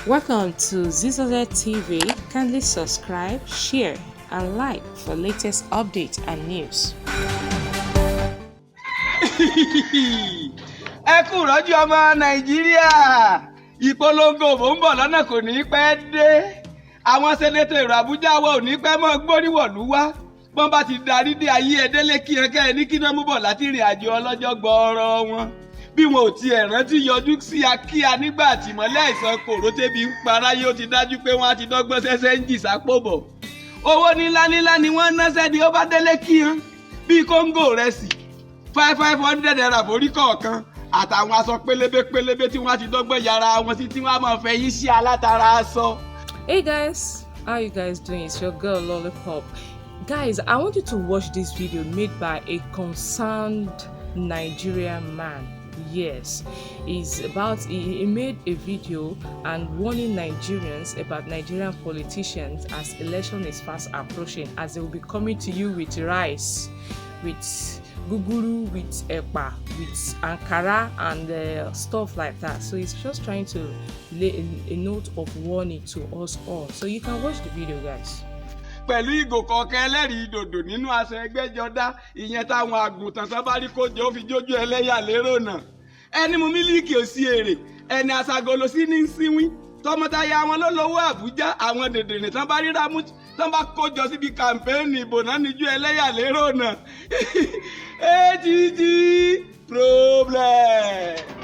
Welcome to Zizoze TV. Kindly subscribe, share, and like for latest updates and news. Ẹ kú rọ́jú, ọmọ Nàìjíríà. Ìpolongo òbò ń bọ̀ lọ́nà, kò ní í pẹ́ dé. Àwọn senator èrò Àbújá wa ò ní pẹ́ mọ́ gbóríwọ̀lú wá. Bọ́n bá ti darí dé ayé ẹdẹ́lé kí ẹ kẹ́ ẹ ní kí náà mú bọ̀ láti ìrìn àjò ọlọ́jọ́ gbọ́ọ́rọ́ wọn, bí wọn ò tiẹ̀ rántí yọjú sí akíá nígbà àtìmọ́lé àìsàn kòró tẹ́bi ń paráyé, ó ti dájú pé wọ́n á ti dọ́gbọ́n sẹ́sẹ́ ń jì sápò bọ̀. Owó nílá nílá ni wọ́n ná sẹ́ni ó bá délé kí hàn, bíi kóńgò rẹsì 500 naira forí kọ̀ọ̀kan, àtàwọn aṣọ pélébé pélébé tí wọ́n á ti dọ́gbọ́n yàrá wọn sí, tí wọ́n á máa fẹ́ yín sí alátara aṣọ. Hey guys, how you guys doing? It's your girl Lollipop. Guys, I want you to watch this video made by a concerned Nigerian man. Yes, he's about he made a video and warning Nigerians about Nigerian politicians as election is fast approaching, as they will be coming to you with rice, with guguru, with epa, with ankara and stuff like that. So he's just trying to lay a note of warning to us all. So you can watch the video, guys. Pẹ̀lú ìgò kọ̀ọ̀kan ẹlẹ́rìí dòdò nínú aṣọ ẹgbẹ́jọdá, ìyẹn táwọn àgùntàn tán bá rí kó jẹ́ ó fi jójú ẹlẹ́yà lérò náà. Ẹni mu mílíìkì ò sí èrè, ẹni aṣagolo sí ní síwín. Tọmọtaya wọn ló lówó Àbújá, àwọn dèdèrè tán bá ríra mú tán bá kójọ síbi campaign ìbò náà níjú ẹlẹ́yà lérò náà. Att problem.